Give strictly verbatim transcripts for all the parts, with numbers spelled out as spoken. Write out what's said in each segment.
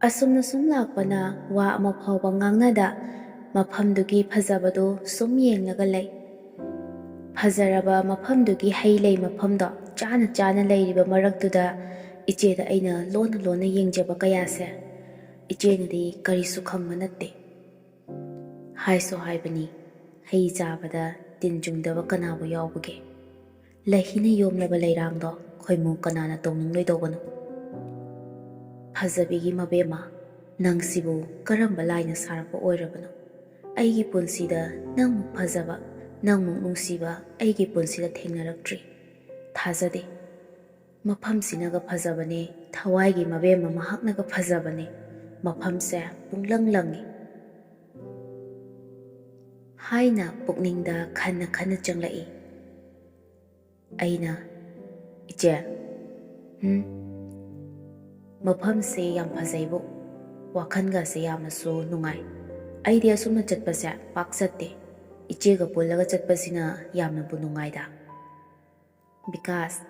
ꯑꯁꯨꯝꯅ ꯁꯨꯝ ꯂꯥꯛꯄꯅ ꯋꯥ ꯑꯃ ꯐꯥꯎꯕ ꯉꯥꯡꯅꯗ ꯃꯐꯝꯗꯨꯒꯤ ꯐꯖꯕꯗꯨ ꯁꯨꯝ ꯌꯦꯡꯂꯒ ꯂꯩ꯫ ꯐꯖꯔꯕ ꯃꯐꯝꯗꯨꯒꯤ ꯍꯩ ꯂꯩ ꯃꯐꯝꯗꯣ ꯆꯥꯅ ꯆꯥꯅ ꯂꯩꯔꯤꯕ ꯃꯔꯛꯇꯨꯗ ꯏꯆꯦꯗ ꯑꯩꯅ ꯂꯣꯟꯅ ꯂꯣꯟꯅ ꯌꯦꯡꯖꯕ ꯀꯌꯥꯁꯦ ꯏꯆꯦꯅꯗꯤ ꯀꯔꯤꯁꯨ ꯈꯪꯕ ꯅꯠꯇꯦ꯫ ꯍꯥꯏꯁꯨ ꯍꯥꯏꯕꯅꯤ, ꯍꯩ ꯆꯥꯕꯗ ꯇꯤꯟ ꯆꯨꯝꯗꯕ ꯀꯅꯥꯕꯨ ꯌꯥꯎꯕꯒꯦ? ꯂꯩꯍꯤꯅ ꯌꯣꯝꯂꯕ ꯂꯩꯔꯥꯡꯗꯣ ꯈꯣꯏꯃꯨ ꯀꯅꯥꯅ ꯇꯣꯡꯅꯤꯡꯂꯣꯏꯗꯧꯕꯅꯣ? ꯐꯖꯕꯤꯒꯤ ꯃꯕꯦꯝꯃ, ꯅꯪꯁꯤꯕꯨ ꯀꯔꯝꯕ ꯂꯥꯏꯅ ꯁꯥꯔꯛꯄ ꯑꯣꯏꯔꯕꯅꯣ? ꯑꯩꯒꯤ ꯄꯨꯟꯁꯤꯗ ꯅꯪꯃꯨꯛ ꯐꯖꯕ, ꯅꯪꯃꯨꯛ ꯅꯨꯡꯁꯤꯕ ꯑꯩꯒꯤ ꯄꯨꯟꯁꯤꯗ ꯊꯦꯡꯅꯔꯛꯇ꯭ꯔꯤ꯫ ꯊꯥꯖꯗꯦ꯫ ꯃꯐꯝꯁꯤꯅꯒ ꯐꯖꯕꯅꯦ, ꯊꯋꯥꯏꯒꯤ ꯃꯕꯦꯝꯃ ꯃꯍꯥꯛꯅꯒ ꯐꯖꯕꯅꯦ꯫ ꯃꯐꯝꯁꯦ ꯄꯨꯡꯂꯪ ꯂꯪꯉꯤ꯫ ꯍꯥꯏꯅ ꯄꯨꯛꯅꯤꯡꯗ ꯈꯟꯅ ꯈꯟꯅ ꯆꯪꯂꯛꯏ꯫ ꯑꯩꯅ, "ꯏꯆꯦ, ꯎꯝ, ꯃꯐꯝꯁꯦ ꯌꯥꯝ ꯐꯖꯩꯕꯨ, ꯋꯥꯈꯜꯒꯁꯦ ꯌꯥꯝꯅꯁꯨ ꯅꯨꯡꯉꯥꯏ꯫ ꯑꯩꯗꯤ ꯑꯁꯨꯝꯅ ꯆꯠꯄꯁꯦ ꯄꯥꯛ ꯆꯠꯇꯦ꯫ ꯏꯆꯦꯒ ꯄꯨꯜꯂꯒ ꯆꯠꯄꯁꯤꯅ ꯌꯥꯝꯅꯕꯨ ꯅꯨꯡꯉꯥꯏꯗ꯫" "ꯕꯤꯀꯥꯁ,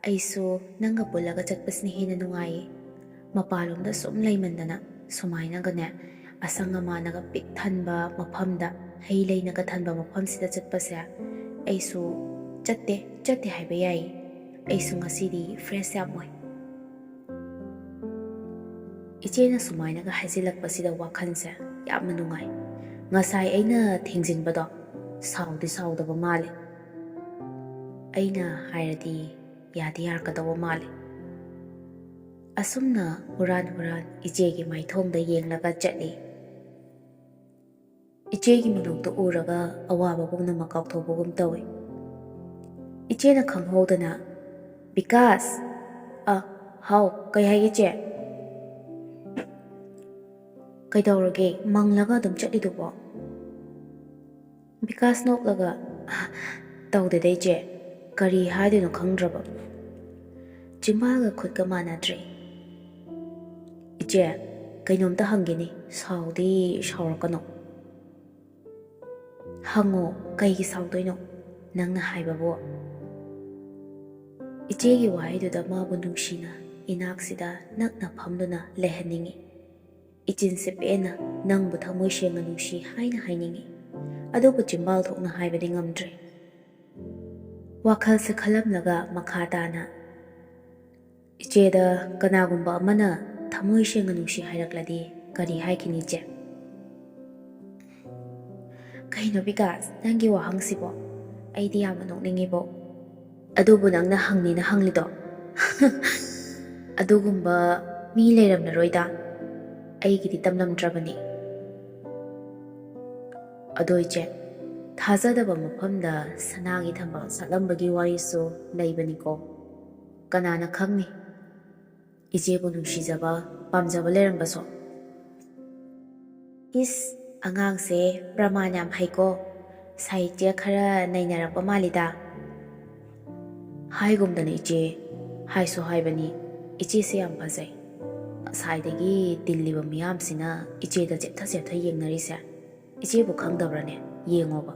ꯑꯩꯁꯨ ꯅꯪꯒ ꯄꯨꯜꯂꯒ ꯆꯠꯄꯁꯤꯅ ꯍꯦꯟꯅ ꯅꯨꯡꯉꯥꯏꯌꯦ꯫ ꯃꯄꯥꯟꯂꯣꯝꯗ ꯁꯨꯝ ꯂꯩꯃꯟꯗꯅ ꯁꯨꯃꯥꯏꯅꯒꯅꯦ, ꯑꯁꯪ ꯑꯃꯥꯟꯅꯒ ꯄꯤꯛ ꯊꯟꯕ ꯃꯐꯝꯗ, ꯍꯩ ꯂꯩꯅꯒ ꯊꯟꯕ ꯃꯐꯝꯁꯤꯗ ꯆꯠꯄꯁꯦ ꯑꯩꯁꯨ ꯆꯠꯇꯦ, ꯆꯠꯇꯦ ꯍꯥꯏꯕ ꯌꯥꯏꯌꯦ꯫ ꯑꯩꯁꯨ ꯉꯁꯤꯗꯤ ꯐ꯭ꯔꯦꯁ ꯌꯥꯝ ꯑꯣꯏ꯫" ꯏꯆꯦꯅ ꯁꯨꯃꯥꯏꯅꯒ ꯍꯥꯏꯖꯤꯜꯂꯛꯄꯁꯤꯗ ꯋꯥꯈꯜꯁꯦ ꯌꯥꯝꯅ ꯅꯨꯡꯉꯥꯏ꯫ ꯉꯁꯥꯏ ꯑꯩꯅ ꯊꯦꯡꯖꯤꯟꯕꯗꯣ ꯁꯥꯎꯗꯤ ꯁꯥꯎꯗꯕ ꯃꯥꯜꯂꯦ꯫ ꯑꯩꯅ ꯍꯥꯏꯔꯗꯤ ꯌꯥꯗꯤ ꯌꯥꯔꯛꯀꯗꯧꯕ ꯃꯥꯜꯂꯦ꯫ ꯑꯁꯨꯝꯅ ꯍꯨꯔꯥꯟ ꯍꯨꯔꯥꯟ ꯏꯆꯦꯒꯤ ꯃꯥꯏꯊꯣꯡꯗ ꯌꯦꯡꯂꯒ ꯆꯠꯂꯤ꯫ ꯏꯆꯦꯒꯤ ꯃꯤꯅꯣꯛꯇꯣ ꯎꯔꯒ ꯑꯋꯥꯕ ꯄꯨꯝꯅꯃꯛ ꯀꯥꯎꯊꯣꯛꯄꯒꯨꯝ ꯇꯧꯏ꯫ ꯏꯆꯦꯅ ꯈꯪꯍꯧꯗꯅ, "ꯕꯤꯀꯥꯁ!" "ꯑ, ꯍꯥꯎ, ꯀꯩ ꯍꯥꯏꯒꯦ ꯆꯦ?" "ꯀꯩꯗꯧꯔꯒꯦ? ꯃꯪꯂꯒ ꯑꯗꯨꯝ ꯆꯠꯂꯤꯗꯨꯕꯣ?" ꯕꯤꯀꯥꯁ ꯅꯣꯛꯂꯒ, "ꯇꯧꯗꯦꯗ ꯏꯆꯦ, ꯀꯔꯤ ꯍꯥꯏꯗꯣꯏꯅꯣ ꯈꯪꯗ꯭ꯔꯕ꯫" ꯆꯤꯝꯕꯥꯜꯒ ꯈꯨꯠꯀ ꯃꯥꯟꯅꯗ꯭ꯔꯦ꯫ "ꯏꯆꯦ, ꯀꯩꯅꯣꯝꯇ ꯍꯪꯒꯦꯅꯦ, ꯁꯥꯎꯗꯤ ꯁꯥꯎꯔꯛꯀꯅꯣ꯫" "ꯍꯪꯉꯣ, ꯀꯩꯒꯤ ꯁꯥꯎꯗꯣꯏꯅꯣ? ꯅꯪꯅ ꯍꯥꯏꯕꯕꯨ꯫" ꯏꯆꯦꯒꯤ ꯋꯥꯍꯩꯗꯨꯗ ꯃꯥꯕꯨ ꯅꯨꯡꯁꯤꯅ ꯏꯅꯥꯛꯁꯤꯗ ꯅꯛꯅ ꯐꯝꯗꯨꯅ ꯂꯩꯍꯟꯅꯤꯡꯏ꯫ ꯏꯆꯤꯟꯁꯦ ꯄꯦꯟꯅ ꯅꯪꯕꯨ ꯊꯃꯣꯏ ꯁꯦꯡꯅ ꯅꯨꯡꯁꯤ ꯍꯥꯏꯅ ꯍꯥꯏꯅꯤꯡꯏ, ꯑꯗꯨꯕꯨ ꯆꯤꯝꯕꯥꯜ ꯊꯣꯛꯅ ꯍꯥꯏꯕꯗꯤ ꯉꯝꯗ꯭ꯔꯦ꯫ ꯋꯥꯈꯜꯁꯦ ꯈꯜꯂꯝꯂꯒ ꯃꯈꯥ ꯇꯥꯅ, "ꯏꯆꯦꯗ ꯀꯅꯥꯒꯨꯝꯕ ꯑꯃꯅ ꯊꯃꯣꯏ ꯁꯦꯡꯅ ꯅꯨꯡꯁꯤ ꯍꯥꯏꯔꯛꯂꯗꯤ ꯀꯔꯤ ꯍꯥꯏꯈꯤꯅꯤ, ꯏꯆꯦ?" "ꯀꯩꯅꯣ ꯕꯤꯀꯥꯁ, ꯅꯪꯒꯤ ꯋꯥꯍꯪꯁꯤꯕꯣ? ꯑꯩꯗꯤ ꯌꯥꯝꯅ ꯅꯣꯛꯅꯤꯡꯉꯤꯕꯣ꯫ ꯑꯗꯨꯕꯨ ꯅꯪꯅ ꯍꯪꯅꯤꯅ ꯍꯪꯂꯤꯗꯣ?" "ꯑꯗꯨꯒꯨꯝꯕ ꯃꯤ ꯂꯩꯔꯝꯂꯔꯣꯏꯗ꯫ ꯑꯩꯒꯤꯗꯤ ꯇꯝꯂꯝꯗ꯭ꯔꯕꯅꯤ꯫ ꯑꯗꯣ ꯏꯆꯦ, ꯊꯥꯖꯗꯕ ꯃꯐꯝꯗ ꯁꯅꯥꯒꯤ ꯊꯝꯕꯥꯜ ꯁꯥꯠꯂꯝꯕꯒꯤ ꯋꯥꯔꯤꯁꯨ ꯂꯩꯕꯅꯤꯀꯣ꯫ ꯀꯅꯥꯅ ꯈꯪꯅꯤ? ꯏꯆꯦꯕꯨ ꯅꯨꯡꯁꯤꯖꯕ, ꯄꯥꯝꯖꯕ ꯂꯩꯔꯝꯕꯁꯨ?" "ꯏꯁ, ꯑꯉꯥꯡꯁꯦ ꯄ꯭ꯔꯃꯥꯟ ꯌꯥꯝ ꯍꯩꯀꯣ꯫ ꯁꯥꯍꯤꯇ꯭ꯌ ꯈꯔ ꯅꯩꯅꯔꯛꯄ ꯃꯥꯜꯂꯤꯗ꯫" "ꯍꯥꯏꯒꯨꯝꯗꯅ ꯏꯆꯦ, ꯍꯥꯏꯁꯨ ꯍꯥꯏꯕꯅꯤ, ꯏꯆꯦꯁꯦ ꯌꯥꯝ ꯐꯖꯩ꯫ ꯉꯁꯥꯏꯗꯒꯤ ꯇꯤꯜꯂꯤꯕ ꯃꯤꯌꯥꯝꯁꯤꯅ ꯏꯆꯦꯗ ꯆꯦꯞꯊ ꯆꯦꯞꯊ ꯌꯦꯡꯅꯔꯤꯁꯦ꯫ ꯏꯆꯦꯕꯨ ꯈꯪꯗꯕ꯭ꯔꯅꯦ? ꯌꯦꯡꯉꯣꯕ꯫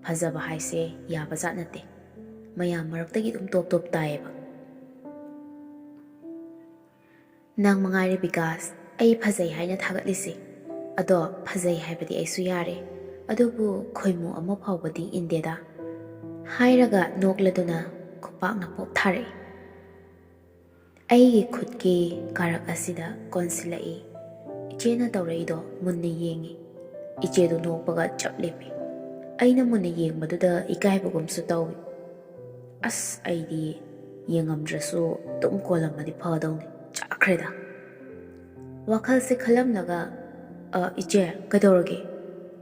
ꯐꯖꯕ ꯍꯥꯏꯁꯦ ꯌꯥꯕꯖꯥꯠ ꯅꯠꯇꯦ꯫ ꯃꯌꯥꯝ ꯃꯔꯛꯇꯒꯤ ꯑꯗꯨꯝ ꯇꯣꯞ ꯇꯣꯞ ꯇꯥꯏꯌꯦꯕ꯫ ꯅꯪ ꯃꯉꯥꯏꯔꯦ ꯕꯤꯀꯥꯁ, ꯑꯩ ꯐꯖꯩ ꯍꯥꯏꯅ ꯊꯥꯒꯠꯂꯤꯁꯦ꯫ ꯑꯗꯣ ꯐꯖꯩ ꯍꯥꯏꯕꯗꯤ ꯑꯩꯁꯨ ꯌꯥꯔꯦ, ꯑꯗꯨꯕꯨ ꯈꯣꯏꯃꯨ ꯑꯃ ꯐꯥꯎꯕꯗꯤ ꯏꯟꯗꯦꯗ꯫" ꯍꯥꯏꯔꯒ ꯅꯣꯛꯂꯗꯨꯅ ꯈꯨꯄꯥꯛꯅ ꯄꯣꯞ ꯊꯥꯔꯛꯏ꯫ ꯑꯩꯒꯤ ꯈꯨꯠꯀꯤ ꯀꯥꯔꯛ ꯑꯁꯤꯗ ꯀꯣꯟꯁꯤꯜꯂꯛꯏ꯫ ꯏꯆꯦꯅ ꯇꯧꯔꯛꯏꯗꯣ ꯃꯨꯟꯅ ꯌꯦꯡꯉꯤ꯫ ꯏꯆꯦꯗꯨ ꯅꯣꯛꯄꯒ ꯆꯞ ꯂꯦꯞꯄꯤ꯫ ꯑꯩꯅ ꯃꯨꯟꯅ ꯌꯦꯡꯕꯗꯨꯗ ꯏꯀꯥꯏꯕꯒꯨꯝꯁꯨ ꯇꯧꯏ꯫ ꯑꯁ, ꯑꯩꯗꯤ ꯌꯦꯡꯉꯝꯗ꯭ꯔꯁꯨ ꯑꯗꯨꯝ ꯀꯣꯜꯂꯝꯃꯗꯤ ꯐꯗꯧꯅꯤ꯫ ꯆꯥꯛꯈ꯭ꯔꯦꯗ꯫ ꯋꯥꯈꯜꯁꯦ ꯈꯜꯂꯝꯂꯒ, "ꯑ, ꯏꯆꯦ, ꯀꯩꯗꯧꯔꯒꯦ?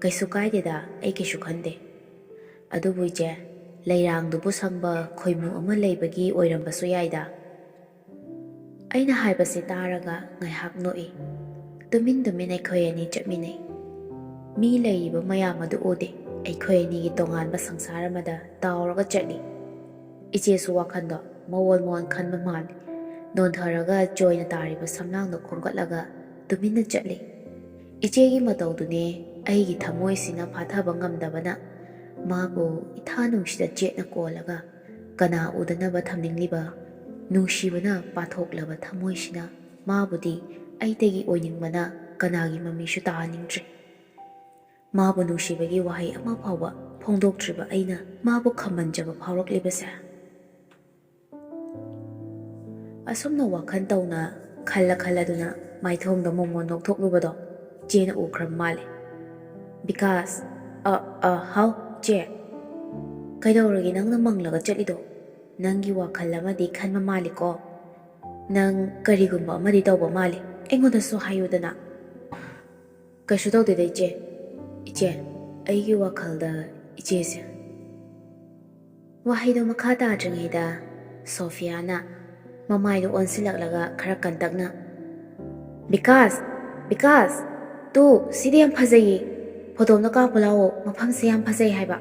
ꯀꯩꯁꯨ ꯀꯥꯏꯗꯦꯗ, ꯑꯩ ꯀꯩꯁꯨ ꯈꯟꯗꯦ꯫" "ꯑꯗꯨꯕꯨ ꯏꯆꯦ, ꯂꯩꯔꯥꯡꯗꯨꯕꯨ ꯁꯪꯕ ꯈꯣꯏꯃꯨ ꯑꯃ ꯂꯩꯕꯒꯤ ꯑꯣꯏꯔꯝꯕꯁꯨ ꯌꯥꯏꯗ꯫" ꯑꯩꯅ ꯍꯥꯏꯕꯁꯦ ꯇꯥꯔꯒ ꯉꯥꯏꯍꯥꯛ ꯅꯣꯛꯏ꯫ ꯇꯨꯃꯤꯟ ꯇꯨꯃꯤꯟ ꯑꯩꯈꯣꯏ ꯑꯅꯤ ꯆꯠꯃꯤꯟꯅꯩ꯫ ꯃꯤ ꯂꯩꯔꯤꯕ ꯃꯌꯥꯝ ꯑꯗꯨ ꯎꯗꯦ꯫ ꯑꯩꯈꯣꯏ ꯑꯅꯤꯒꯤ ꯇꯣꯉꯥꯟꯕ ꯁꯪꯁꯥꯔ ꯑꯃꯗ ꯇꯥꯎꯔꯒ ꯆꯠꯂꯤ꯫ ꯏꯆꯦꯁꯨ ꯋꯥꯈꯜꯗꯣ ꯃꯑꯣꯟ ꯃꯑꯣꯟ ꯈꯟꯕ ꯃꯥꯜꯂꯤ꯫ ꯅꯣꯟꯊꯔꯒ ꯆꯣꯏꯅ ꯇꯥꯔꯤꯕ ꯁꯝꯂꯥꯡꯗꯣ ꯈꯣꯝꯒꯠꯂꯒ ꯇꯨꯃꯤꯟꯅ ꯆꯠꯂꯤ꯫ ꯏꯆꯦꯒꯤ ꯃꯇꯧꯗꯨꯅꯦ ꯑꯩꯒꯤ ꯊꯃꯣꯏꯁꯤꯅ ꯐꯥꯊꯕ ꯉꯝꯗꯕꯅ ꯃꯥꯕꯨ ꯏꯊꯥ ꯅꯨꯡꯁꯤꯗ ꯆꯦꯠꯅ ꯀꯣꯜꯂꯒ ꯀꯅꯥ ꯎꯗꯅꯕ ꯊꯝꯅꯤꯡꯂꯤꯕ ꯅꯨꯡꯁꯤꯕꯅ ꯄꯥꯊꯣꯛꯂꯕ ꯊꯃꯣꯏꯁꯤꯅ ꯃꯥꯕꯨꯗꯤ ꯑꯩꯇꯒꯤ ꯑꯣꯏꯅꯤꯡꯕꯅ ꯀꯅꯥꯒꯤ ꯃꯃꯤꯁꯨ ꯇꯥꯍꯟꯅꯤꯡꯗ꯭ꯔꯦ꯫ ꯃꯥꯕꯨ ꯅꯨꯡꯁꯤꯕꯒꯤ ꯋꯥꯍꯩ ꯑꯃ ꯐꯥꯎꯕ ꯐꯣꯡꯗꯣꯛꯇ꯭ꯔꯤꯕ ꯑꯩꯅ ꯃꯥꯕꯨ ꯈꯝꯕꯟꯖꯕ ꯐꯥꯎꯔꯛꯂꯤꯕꯁꯦ꯫ ꯑꯁꯨꯝꯅ ꯋꯥꯈꯜ ꯇꯧꯅ ꯈꯜꯂ ꯈꯜꯂꯗꯨꯅ ꯃꯥꯏꯊꯣꯡꯗ ꯃꯣꯃꯣꯟ ꯅꯣꯛꯊꯣꯛꯂꯨꯕꯗꯣ ꯏꯆꯦꯅ ꯎꯈ꯭ꯔꯕ ꯃꯥꯜꯂꯦ꯫ "ꯕꯤꯀꯥꯁ, ꯑ, ꯑ, ꯍꯥꯎ, ꯏꯆꯦ꯫ ꯀꯩꯗꯧꯔꯒꯦ ꯅꯪꯅ ꯃꯪꯂꯒ ꯆꯠꯂꯤꯗꯣ? ꯅꯪꯒꯤ ꯋꯥꯈꯜ ꯑꯃꯗꯤ ꯈꯟꯕ ꯃꯥꯜꯂꯤꯀꯣ? ꯅꯪ ꯀꯔꯤꯒꯨꯝꯕ ꯑꯃꯗꯤ ꯇꯧꯕ ꯃꯥꯜꯂꯤ꯫ ꯑꯩꯉꯣꯟꯗꯁꯨ ꯍꯥꯏꯌꯨꯗꯅ꯫" "ꯀꯩꯁꯨ ꯇꯧꯗꯦꯗ, ꯏꯆꯦ꯫ ꯏꯆꯦ, ꯑꯩꯒꯤ ꯋꯥꯈꯜꯗ ꯏꯆꯦꯁꯦ꯫" ꯋꯥꯍꯩꯗꯣ ꯃꯈꯥ ꯇꯥꯗ꯭ꯔꯤꯉꯩꯗ ꯁꯣꯐꯤꯌꯥꯅ ꯃꯃꯥꯏꯗꯣ ꯑꯣꯟꯁꯤꯜꯂꯛꯂꯒ ꯈꯔ ꯀꯟꯇꯛꯅ, "ꯕꯤꯀꯥꯁ, ꯕꯤꯀꯥꯁ, ꯇꯨ, ꯁꯤꯗꯤ ꯌꯥꯝ ꯐꯖꯩꯌꯦ꯫ ꯐꯣꯇꯣ ꯑꯝꯇ ꯀꯥꯞꯄꯨ ꯂꯥꯛꯑꯣ, ꯃꯐꯝꯁꯦ ꯌꯥꯝ ꯐꯖꯩ ꯍꯥꯏꯕ꯫"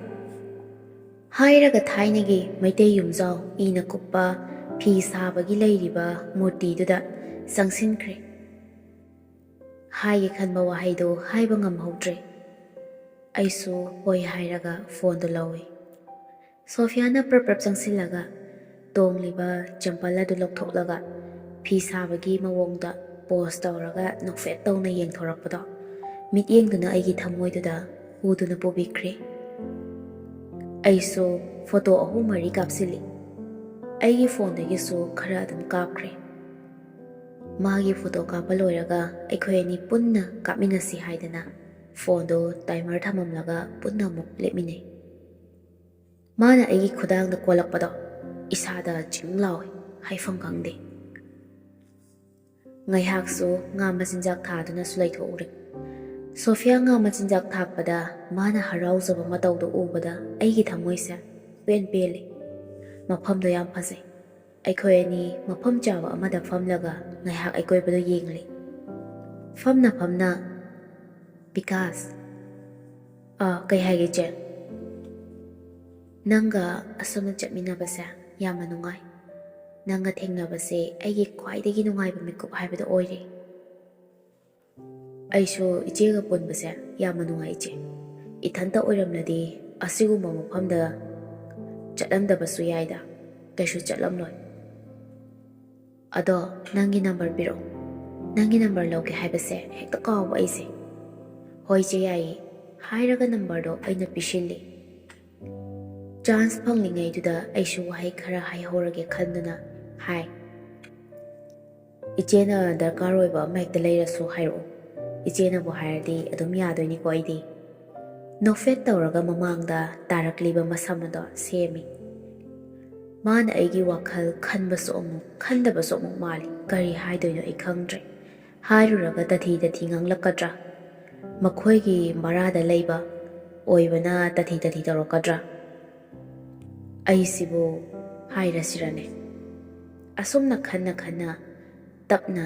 ꯍꯥꯏꯔꯒ ꯊꯥꯏꯅꯒꯤ ꯃꯩꯇꯩ ꯌꯨꯝꯖꯥꯎ ꯏꯅ ꯀꯨꯞꯄ ꯐꯤ ꯁꯥꯕꯒꯤ ꯂꯩꯔꯤꯕ ꯃꯨꯔꯇꯤꯗꯨꯗ ꯆꯪꯁꯤꯟꯈ꯭ꯔꯦ꯫ ꯍꯥꯏꯒꯦ ꯈꯟꯕ ꯋꯥꯍꯩꯗꯨ ꯍꯥꯏꯕ ꯉꯝꯍꯧꯗ꯭ꯔꯦ꯫ ꯑꯩꯁꯨ ꯍꯣꯏ ꯍꯥꯏꯔꯒ ꯐꯣꯟꯗꯨ ꯂꯧꯏ꯫ ꯁꯣꯐꯤꯌꯥꯅ ꯄ꯭ꯔꯞ ꯄ꯭ꯔꯞ ꯆꯪꯁꯤꯜꯂꯒ ꯇꯣꯡꯂꯤꯕ ꯆꯝꯄꯜ ꯑꯗꯨ ꯂꯧꯊꯣꯛꯂꯒ ꯐꯤ ꯁꯥꯕꯒꯤ ꯃꯑꯣꯡꯗ ꯄꯣꯁ ꯇꯧꯔꯒ ꯅꯣꯛꯐꯦꯠ ꯇꯧꯅ ꯌꯦꯡꯊꯣꯔꯛꯄꯗꯣ ꯃꯤꯠꯌꯦꯡꯗꯨꯅ ꯑꯩꯒꯤ ꯊꯃꯣꯏꯗꯨꯗ ꯍꯨꯗꯨꯅ ꯄꯨꯕꯤꯈ꯭ꯔꯦ꯫ ꯑꯩꯁꯨ ꯐꯣꯇꯣ ꯑꯍꯨꯝ ꯃꯔꯤ ꯀꯥꯞꯁꯤꯜꯂꯤ꯫ ꯑꯩꯒꯤ ꯐꯣꯟꯗꯒꯤꯁꯨ ꯈꯔ ꯑꯗꯨꯝ ꯀꯥꯞꯈ꯭ꯔꯦ꯫ ꯃꯥꯒꯤ ꯐꯣꯇꯣ ꯀꯥꯞꯄ ꯂꯣꯏꯔꯒ ꯑꯩꯈꯣꯏ ꯑꯅꯤ ꯄꯨꯟꯅ ꯀꯥꯞꯃꯤꯟꯅꯁꯤ ꯍꯥꯏꯗꯅ ꯐꯣꯟꯗꯣ ꯇꯥꯏꯃꯔ ꯊꯝꯃꯝꯂꯒ ꯄꯨꯟꯅ ꯑꯃꯨꯛ ꯂꯦꯞꯃꯤꯟꯅꯩ꯫ ꯃꯥꯅ ꯑꯩꯒꯤ ꯈꯨꯗꯥꯡꯗ ꯀꯣꯜꯂꯛꯄꯗꯣ ꯏꯁꯥꯗ ꯆꯤꯡ ꯂꯥꯎꯏ, ꯍꯥꯏꯐꯝ ꯈꯪꯗꯦ꯫ ꯉꯥꯏꯍꯥꯛꯁꯨ ꯉꯥ ꯃꯆꯤꯟꯖꯥꯛ ꯊꯥꯗꯨꯅꯁꯨ ꯂꯩꯊꯣꯛꯎꯔꯦ꯫ ꯁꯣꯐꯤꯌꯥ ꯉꯥ ꯃꯆꯤꯟꯖꯥꯛ ꯊꯥꯛꯄꯗ ꯃꯥꯅ ꯍꯔꯥꯎꯖꯕ ꯃꯇꯧꯗꯨ ꯎꯕꯗ ꯑꯩꯒꯤ ꯊꯃꯣꯏꯁꯦ ꯄꯦꯟ ꯄꯦꯜꯂꯦ꯫ ꯃꯐꯝꯗꯣ ꯌꯥꯝ ꯐꯖꯩ꯫ ꯑꯩꯈꯣꯏ ꯑꯅꯤ ꯃꯐꯝ ꯆꯥꯕ ꯑꯃꯗ ꯐꯝꯂꯒ ꯉꯥꯏꯍꯥꯛ ꯑꯀꯣꯏꯕꯗꯨ ꯌꯦꯡꯂꯦ꯫ ꯐꯝꯅ ꯐꯝꯅ, "ꯕꯤꯀꯥꯁ꯫" "ꯑꯥ, ꯀꯩ ꯍꯥꯏꯒꯦ, ꯏꯆꯦ?" "ꯅꯪꯒ ꯑꯁꯨꯝꯅ ꯆꯠꯃꯤꯟꯅꯕꯁꯦ ꯌꯥꯝꯅ ꯅꯨꯡꯉꯥꯏ꯫ ꯅꯪꯒ ꯊꯦꯡꯅꯕꯁꯦ ꯑꯩꯒꯤ ꯈ꯭ꯋꯥꯏꯗꯒꯤ ꯅꯨꯡꯉꯥꯏꯕ ꯃꯤꯀꯨꯞ ꯍꯥꯏꯕꯗꯣ ꯑꯣꯏꯔꯦ꯫" "ꯑꯩꯁꯨ ꯏꯆꯦꯒ ꯄꯨꯟꯕꯁꯦ ꯌꯥꯝꯅ ꯅꯨꯡꯉꯥꯏ, ꯏꯆꯦ꯫ ꯏꯊꯟꯇ ꯑꯣꯏꯔꯝꯂꯗꯤ ꯑꯁꯤꯒꯨꯝꯕ ꯃꯐꯝꯗ ꯆꯠꯂꯝꯗꯕꯁꯨ ꯌꯥꯏꯗ, ꯀꯩꯁꯨ ꯆꯠꯂꯝꯂꯣꯏ꯫ ꯑꯗꯣ ꯅꯪꯒꯤ ꯅꯝꯕꯔ ꯄꯤꯔꯛꯑꯣ꯫" "ꯅꯪꯒꯤ ꯅꯝꯕꯔ ꯂꯧꯒꯦ ꯍꯥꯏꯕꯁꯦ ꯍꯦꯛꯇ ꯀꯥꯎꯕ ꯑꯩꯁꯦ꯫" "ꯍꯣꯏ ꯏꯆꯦ, ꯌꯥꯏꯌꯦ" ꯍꯥꯏꯔꯒ ꯅꯝꯕꯔꯗꯣ ꯑꯩꯅ ꯄꯤꯁꯤꯜꯂꯤ꯫ ꯆꯥꯟꯁ ꯐꯪꯂꯤꯉꯩꯗꯨꯗ ꯑꯩꯁꯨ ꯋꯥꯍꯩ ꯈꯔ ꯍꯥꯏꯍꯧꯔꯒꯦ ꯈꯟꯗꯨꯅ ꯍꯥꯏ, "ꯏꯆꯦꯅ ꯗꯔꯀꯥꯔ ꯑꯣꯏꯕ ꯑꯃ ꯍꯦꯛꯇ ꯂꯩꯔꯁꯨ ꯍꯥꯏꯔꯛꯑꯣ꯫ ꯏꯆꯦꯅꯕꯨ ꯍꯥꯏꯔꯗꯤ ꯑꯗꯨꯝ ꯌꯥꯗꯣꯏꯅꯤꯀꯣ ꯑꯩꯗꯤ꯫" ꯅꯣꯛꯐꯦꯠ ꯇꯧꯔꯒ ꯃꯃꯥꯡꯗ ꯇꯥꯔꯛꯂꯤꯕ ꯃꯁꯝ ꯑꯗꯣ ꯁꯦꯝꯃꯤ꯫ ꯃꯥꯅ ꯑꯩꯒꯤ ꯋꯥꯈꯜ ꯈꯟꯕꯁꯨ ꯑꯃꯨꯛ, ꯈꯟꯗꯕꯁꯨ ꯑꯃꯨꯛ ꯃꯥꯜꯂꯤ꯫ ꯀꯔꯤ ꯍꯥꯏꯗꯣꯏꯅꯣ ꯑꯩ ꯈꯪꯗ꯭ꯔꯦ꯫ ꯍꯥꯏꯔꯨꯔꯒ ꯇꯊꯤ ꯇꯊꯤ ꯉꯥꯡꯂꯛꯀꯗ꯭ꯔꯥ? ꯃꯈꯣꯏꯒꯤ ꯃꯔꯥꯗ ꯂꯩꯕ ꯑꯣꯏꯕꯅ ꯇꯊꯤ ꯇꯊꯤ ꯇꯧꯔꯛꯀꯗ꯭ꯔꯥ? ꯑꯩꯁꯤꯕꯨ ꯍꯥꯏꯔꯁꯤꯔꯅꯦ? ꯑꯁꯨꯝꯅ ꯈꯟꯅ ꯈꯟꯅ ꯇꯞꯅ,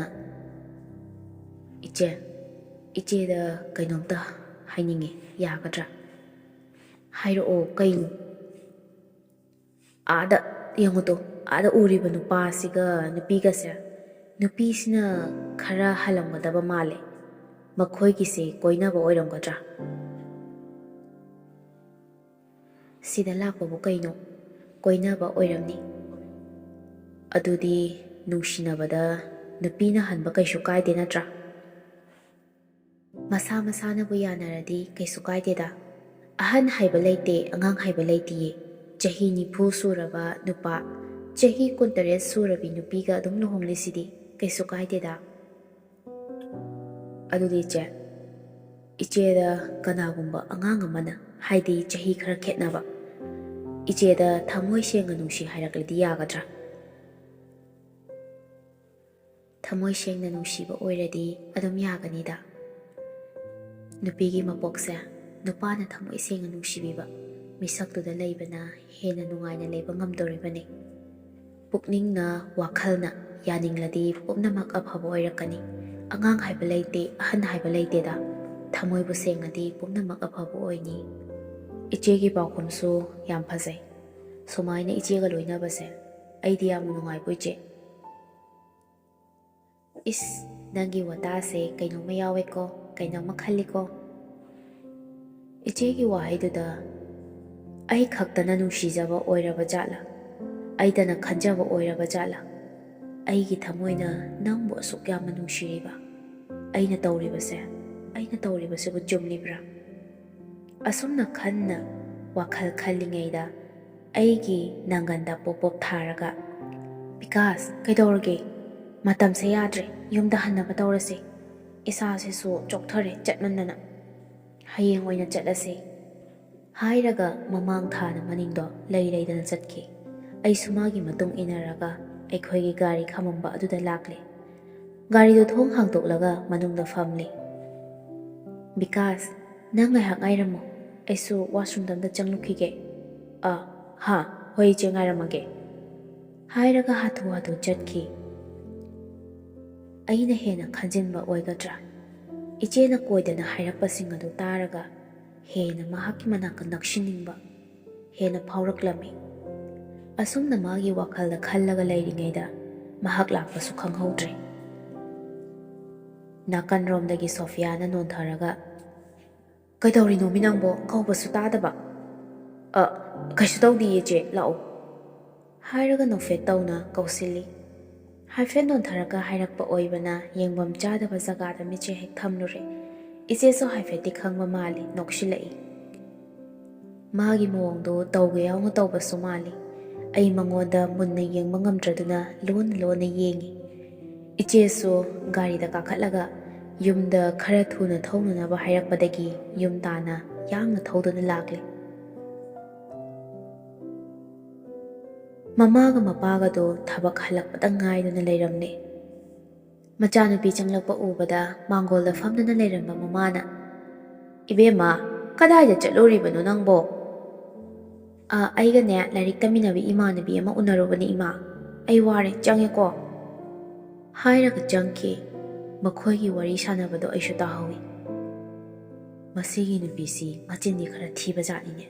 "ꯏꯆꯦ, ꯏꯆꯦꯗ ꯀꯩꯅꯣꯝꯇ ꯍꯥꯏꯅꯤꯡꯉꯤ, ꯌꯥꯒꯗ꯭ꯔꯥ?" "ꯍꯥꯏꯔꯛꯑꯣ, ꯀꯩꯅꯣ?" "ꯑꯥꯗ ꯌꯦꯡꯉꯨꯇꯣ, ꯑꯥꯗ ꯎꯔꯤꯕ ꯅꯨꯄꯥꯁꯤꯒ ꯅꯨꯄꯤꯒꯁꯦ, ꯅꯨꯄꯤꯁꯤꯅ ꯈꯔ ꯍꯜꯂꯝꯒꯗꯕ ꯃꯥꯜꯂꯦ꯫ ꯃꯈꯣꯏꯒꯤꯁꯦ ꯀꯣꯏꯅꯕ ꯑꯣꯏꯔꯝꯒꯗ꯭ꯔꯥ?" "ꯁꯤꯗ ꯂꯥꯛꯄꯕꯨ ꯀꯩꯅꯣ? ꯀꯣꯏꯅꯕ ꯑꯣꯏꯔꯝꯅꯤ꯫" "ꯑꯗꯨꯗꯤ ꯅꯨꯡꯁꯤꯅꯕꯗ ꯅꯨꯄꯤꯅ ꯍꯟꯕ ꯀꯩꯁꯨ ꯀꯥꯏꯗꯦ ꯅꯠꯇ꯭ꯔꯥ?" "ꯃꯁꯥ ꯃꯁꯥꯅꯕꯨ ꯌꯥꯅꯔꯗꯤ ꯀꯩꯁꯨ ꯀꯥꯏꯗꯦꯗ꯫ ꯑꯍꯟ ꯍꯥꯏꯕ ꯂꯩꯇꯦ, ꯑꯉꯥꯡ ꯍꯥꯏꯕ ꯂꯩꯇꯤꯌꯦ꯫ ꯆꯍꯤ ꯅꯤꯐꯨ ꯁꯨꯔꯕ ꯅꯨꯄꯥ, ꯆꯍꯤ ꯀꯨꯟꯇꯔꯦꯠ ꯁꯨꯔꯕꯤ ꯅꯨꯄꯤꯒ ꯑꯗꯨꯝ ꯂꯨꯍꯣꯡꯂꯤꯁꯤꯗꯤ ꯀꯩꯁꯨ ꯀꯥꯏꯗꯦꯗ꯫" "ꯑꯗꯨꯗꯤ ꯏꯆꯦ, ꯏꯆꯦꯗ ꯀꯅꯥꯒꯨꯝꯕ ꯑꯉꯥꯡ ꯑꯃꯅ, ꯍꯥꯏꯗꯤ ꯆꯍꯤ ꯈꯔ ꯈꯦꯠꯅꯕ, ꯏꯆꯦꯗ ꯊꯃꯣꯏ ꯁꯦꯡꯅ ꯅꯨꯡꯁꯤ ꯍꯥꯏꯔꯛꯂꯗꯤ ꯌꯥꯒꯗ꯭ꯔꯥ?" "ꯊꯃꯣꯏ ꯁꯦꯡꯅ ꯅꯨꯡꯁꯤꯕ ꯑꯣꯏꯔꯗꯤ ꯑꯗꯨꯝ ꯌꯥꯒꯅꯤꯗ꯫ ꯅꯨꯄꯤꯒꯤ ꯃꯄꯣꯛꯁꯦ ꯅꯨꯄꯥꯅ ꯊꯃꯣꯏ ꯁꯦꯡꯅ ꯅꯨꯡꯁꯤꯕꯤꯕ ꯃꯤꯁꯛꯇꯨꯗ ꯂꯩꯕꯅ ꯍꯦꯟꯅ ꯅꯨꯡꯉꯥꯏꯅ ꯂꯩꯕ ꯉꯝꯗꯣꯔꯤꯕꯅꯤ꯫ ꯄꯨꯛꯅꯤꯡꯅ, ꯋꯥꯈꯜꯅ ꯌꯥꯅꯤꯡꯂꯗꯤ ꯄꯨꯝꯅꯃꯛ ꯑꯐꯕ ꯑꯣꯏꯔꯛꯀꯅꯤ꯫ ꯑꯉꯥꯡ ꯍꯥꯏꯕ ꯂꯩꯇꯦ, ꯑꯍꯟ ꯍꯥꯏꯕ ꯂꯩꯇꯦꯗ꯫ ꯊꯃꯣꯏꯕꯨ ꯁꯦꯡꯉꯗꯤ ꯄꯨꯝꯅꯃꯛ ꯑꯐꯕ ꯑꯣꯏꯅꯤ꯫" "ꯏꯆꯦꯒꯤ ꯄꯥꯎꯈꯨꯝꯁꯨ ꯌꯥꯝ ꯐꯖꯩ꯫ ꯁꯨꯃꯥꯏꯅ ꯏꯆꯦꯒ ꯂꯣꯏꯅꯕꯁꯦ ꯑꯩꯗꯤ ꯌꯥꯝꯅ ꯅꯨꯡꯉꯥꯏꯕꯣ ꯏꯆꯦ?" "ꯏꯁ, ꯅꯪꯒꯤ ꯋꯥꯇꯥꯁꯦ ꯀꯩꯅꯣꯝꯃ ꯌꯥꯎꯋꯦꯀꯣ, ꯀꯩꯅꯣꯝꯃ ꯈꯜꯂꯤꯀꯣ꯫" "ꯏꯆꯦꯒꯤ ꯋꯥꯍꯩꯗꯨꯗ ꯑꯩ ꯈꯛꯇꯅ ꯅꯨꯡꯁꯤꯖꯕ ꯑꯣꯏꯔꯕ ꯖꯥꯠꯂꯥ? ꯑꯩꯗꯅ ꯈꯟꯖꯕ ꯑꯣꯏꯔꯕ ꯖꯥꯠꯂꯥ? ꯑꯩꯒꯤ ꯊꯃꯣꯏꯅ ꯅꯪꯕꯨ ꯑꯁꯨꯛ ꯌꯥꯝꯅ ꯅꯨꯡꯁꯤꯔꯤꯕ, ꯑꯩꯅ ꯇꯧꯔꯤꯕꯁꯦ, ꯑꯩꯅ ꯇꯧꯔꯤꯕꯁꯤꯕꯨ ꯆꯨꯝꯂꯤꯕ꯭ꯔꯥ? ꯑꯁꯨꯝꯅ ꯈꯟꯅ ꯋꯥꯈꯜ ꯈꯜꯂꯤꯉꯩꯗ ꯑꯩꯒꯤ ꯅꯪꯒꯟꯗ ꯄꯣꯞ ꯄꯣꯞ ꯊꯥꯔꯒ, "ꯕꯤꯀꯥꯁ, ꯀꯩꯗꯧꯔꯒꯦ? ꯃꯇꯝꯁꯦ ꯌꯥꯗ꯭ꯔꯦ, ꯌꯨꯝꯗ ꯍꯟꯅꯕ ꯇꯧꯔꯁꯦ꯫ ꯏꯁꯥꯁꯤꯁꯨ ꯆꯣꯛꯊꯔꯦ ꯆꯠꯃꯟꯗꯅ꯫ ꯍꯌꯦꯡ ꯑꯣꯏꯅ ꯆꯠꯂꯁꯦ" ꯍꯥꯏꯔꯒ ꯃꯃꯥꯡ ꯊꯥꯅ ꯃꯅꯤꯡꯗꯣ ꯂꯩ ꯂꯩꯗꯅ ꯆꯠꯈꯤ꯫ ꯑꯩꯁꯨ ꯃꯥꯒꯤ ꯃꯇꯨꯡ ꯏꯟꯅꯔꯒ ꯑꯩꯈꯣꯏꯒꯤ ꯒꯥꯔꯤ ꯈꯥꯝꯃꯝꯕ ꯑꯗꯨꯗ ꯂꯥꯛꯂꯦ꯫ ꯒꯥꯔꯤꯗꯨ ꯊꯣꯡ ꯍꯥꯡꯗꯣꯛꯂꯒ ꯃꯅꯨꯡꯗ ꯐꯝꯂꯦ꯫ "ꯕꯤꯀꯥꯁ, ꯅꯪ ꯉꯥꯏꯍꯥꯛ ꯉꯥꯏꯔꯝꯃꯨ, ꯑꯩꯁꯨ ꯋꯥꯁꯔꯨꯝꯗ ꯑꯝꯇ ꯆꯪꯂꯨꯈꯤꯒꯦ꯫ ꯑ, ꯍꯥ, ꯍꯣꯏ ꯏꯆꯦ, ꯉꯥꯏꯔꯝꯃꯒꯦ" ꯍꯥꯏꯔꯒ ꯍꯥꯊꯨ ꯍꯥꯊꯨ ꯆꯠꯈꯤ꯫ ꯑꯩꯅ ꯍꯦꯟꯅ ꯈꯟꯖꯤꯟꯕ ꯑꯣꯏꯒꯗ꯭ꯔꯥ? ꯏꯆꯦꯅ ꯀꯣꯏꯗꯅ ꯍꯥꯏꯔꯛꯄꯁꯤꯡ ꯑꯗꯨ ꯇꯥꯔꯒ ꯍꯦꯟꯅ ꯃꯍꯥꯛꯀꯤ ꯃꯅꯥꯛꯇ ꯅꯛꯁꯤꯟꯅꯤꯡꯕ ꯍꯦꯟꯅ ꯐꯥꯎꯔꯛꯂꯝꯃꯤ꯫ ꯑꯁꯨꯝꯅ ꯃꯥꯒꯤ ꯋꯥꯈꯜꯗ ꯈꯜꯂꯒ ꯂꯩꯔꯤꯉꯩꯗ ꯃꯍꯥꯛ ꯂꯥꯛꯄꯁꯨ ꯈꯪꯍꯧꯗ꯭ꯔꯦ꯫ ꯅꯥꯀꯟꯔꯣꯝꯗꯒꯤ ꯁꯣꯐꯤꯌꯥꯅ ꯅꯣꯟꯊꯔꯒ, "ꯀꯩꯗꯧꯔꯤꯅꯣꯃꯤ ꯅꯪꯕꯣ? ꯀꯧꯕꯁꯨ ꯇꯥꯗꯕ?" "ꯑ, ꯀꯩꯁꯨ ꯇꯧꯗꯤꯌꯦ ꯏꯆꯦ, ꯂꯥꯛꯑꯣ" ꯍꯥꯏꯔꯒ ꯅꯣꯛꯐꯦꯠ ꯇꯧꯅ ꯀꯧꯁꯤꯜꯂꯤ꯫ ꯍꯥꯏꯐꯦꯠ ꯅꯣꯟꯊꯔꯒ ꯍꯥꯏꯔꯛꯄ ꯑꯣꯏꯕꯅ ꯌꯦꯡꯐꯝ ꯆꯥꯗꯕ ꯖꯒꯥꯗ ꯃꯤꯠꯁꯦ ꯍꯦꯛ ꯊꯝꯂꯨꯔꯦ꯫ ꯏꯆꯦꯁꯨ ꯍꯥꯏꯐꯦꯠꯇꯤ ꯈꯪꯕ ꯃꯥꯜꯂꯤ, ꯅꯣꯛꯁꯤꯜꯂꯛꯏ꯫ ꯃꯥꯒꯤ ꯃꯑꯣꯡꯗꯣ ꯇꯧꯒꯦ ꯌꯥꯎꯅ ꯇꯧꯕꯁꯨ ꯃꯥꯜꯂꯤ꯫ ꯑꯩ ꯃꯉꯣꯟꯗ ꯃꯨꯟꯅ ꯌꯦꯡꯕ ꯉꯝꯗ꯭ꯔꯗꯨꯅ ꯂꯣꯟꯅ ꯂꯣꯟꯅ ꯌꯦꯡꯉꯤ꯫ ꯏꯆꯦꯁꯨ ꯒꯥꯔꯤꯗ ꯀꯥꯈꯠꯂꯒ ꯌꯨꯝꯗ ꯈꯔ ꯊꯨꯅ ꯊꯧꯅꯅꯕ ꯍꯥꯏꯔꯛꯄꯗꯒꯤ ꯌꯨꯝ ꯇꯥꯅ ꯌꯥꯡꯅ ꯊꯧꯗꯨꯅ ꯂꯥꯛꯂꯦ꯫ ꯃꯃꯥꯒ ꯃꯄꯥꯒꯗꯣ ꯊꯕꯛ ꯍꯜꯂꯛꯄꯗ ꯉꯥꯏꯗꯨꯅ ꯂꯩꯔꯝꯂꯦ꯫ ꯃꯆꯥꯅꯨꯄꯤ ꯆꯪꯂꯛꯄ ꯎꯕꯗ ꯃꯥꯡꯒꯣꯜꯗ ꯐꯝꯗꯨꯅ ꯂꯩꯔꯝꯕ ꯃꯃꯥꯅ, "ꯏꯕꯦꯝꯃ, ꯀꯗꯥꯏꯗ ꯆꯠꯂꯨꯔꯤꯕꯅꯣ ꯅꯪꯕꯣ?" "ꯑ, ꯑꯩꯒꯅꯦ ꯂꯥꯏꯔꯤꯛ ꯇꯝꯃꯤꯟꯅꯕ ꯏꯃꯥꯟꯅꯕꯤ ꯑꯃ ꯎꯅꯔꯨꯕꯅꯤ ꯏꯃꯥ꯫ ꯑꯩ ꯋꯥꯔꯦ, ꯆꯪꯉꯦꯀꯣ" ꯍꯥꯏꯔꯒ ꯆꯪꯈꯤ꯫ ꯃꯈꯣꯏꯒꯤ ꯋꯥꯔꯤ ꯁꯥꯟꯅꯕꯗꯣ ꯑꯩꯁꯨ ꯇꯥꯍꯧꯏ꯫ ꯃꯁꯤꯒꯤ ꯅꯨꯄꯤꯁꯤ ꯃꯆꯤꯟꯗꯤ ꯈꯔ ꯊꯤꯕ ꯖꯥꯠꯅꯤꯅꯦ꯫